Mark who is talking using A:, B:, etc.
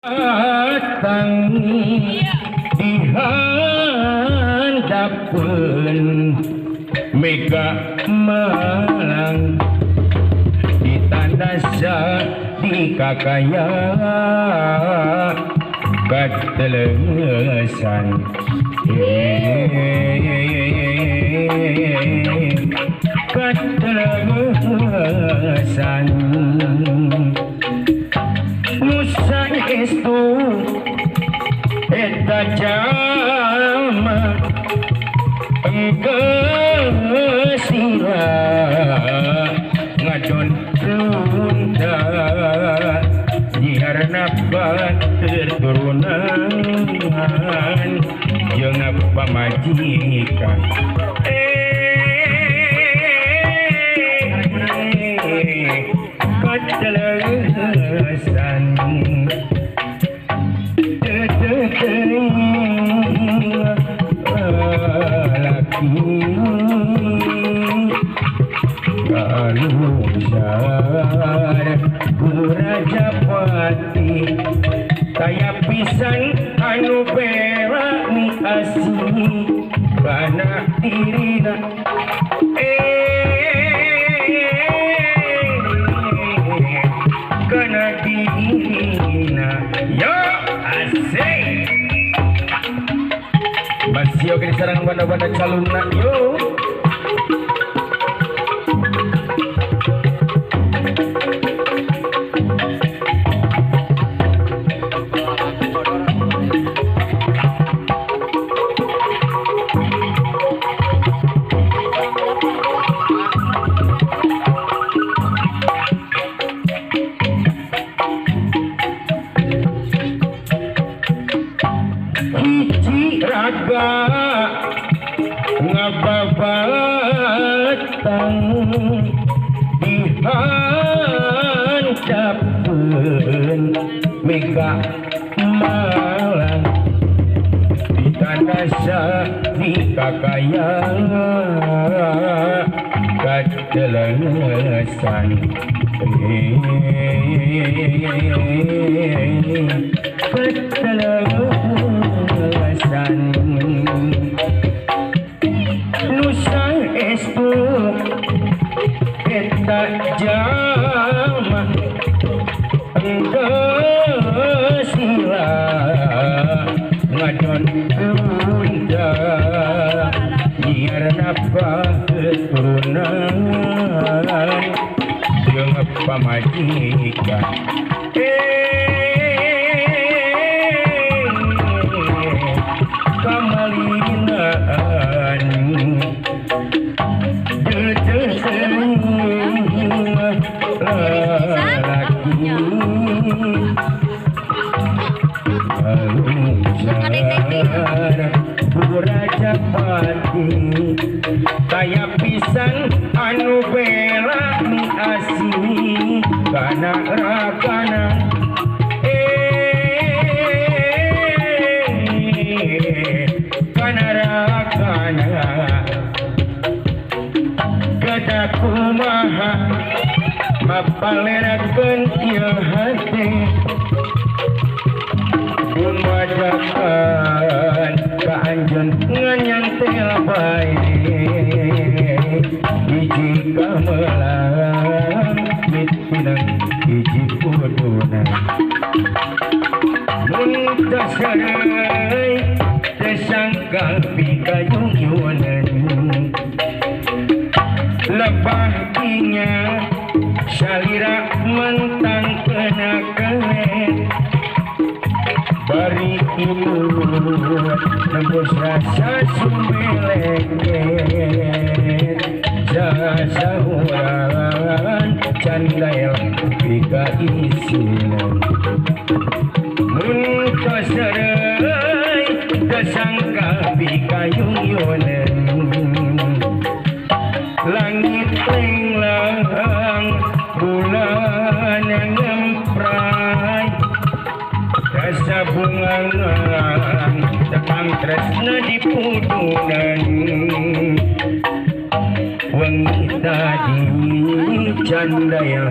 A: Datang di handapeun Mega Malang di tandasa di kakaya katelengesan katelengesan Nusa estu eta jalma enggeus sira ngadon lunta nyiarna batur turunan jeung pamajikan katelesan laki kalusar Rajapati kaya pisan anu bera mi asih kana dirina kana dirina yo asik masih oke sarang banda-banda calunna yo. Hiji raga ngababatang di handapeun Mega Malang di tandasa di kakaya katelengesan katelengesan Nusa estu eta jalma enggeus sila ngadon lunta nyiarna keturunan jeung pamajikan kamalinaan lalaki alungjar Rajapati kaya pisan anu bela mi asih kana rakana kana rakana kada kumaha mapalerakeun ieu hate gumajakan ka anjeun nganyantel bae hiji kamelang mitinang hiji kuduna mun tasareuy teu sangka pikayung-yunan lebah inya salira mentang kena kelet bari imut nembus rasa sumeleket sasahuran candael pika isinan mun tasareuy teu sangka pikayung-yunan langit lenglang bulan ngempray rasa bungangan tepang tresna di pudunan wengi tadi candaya.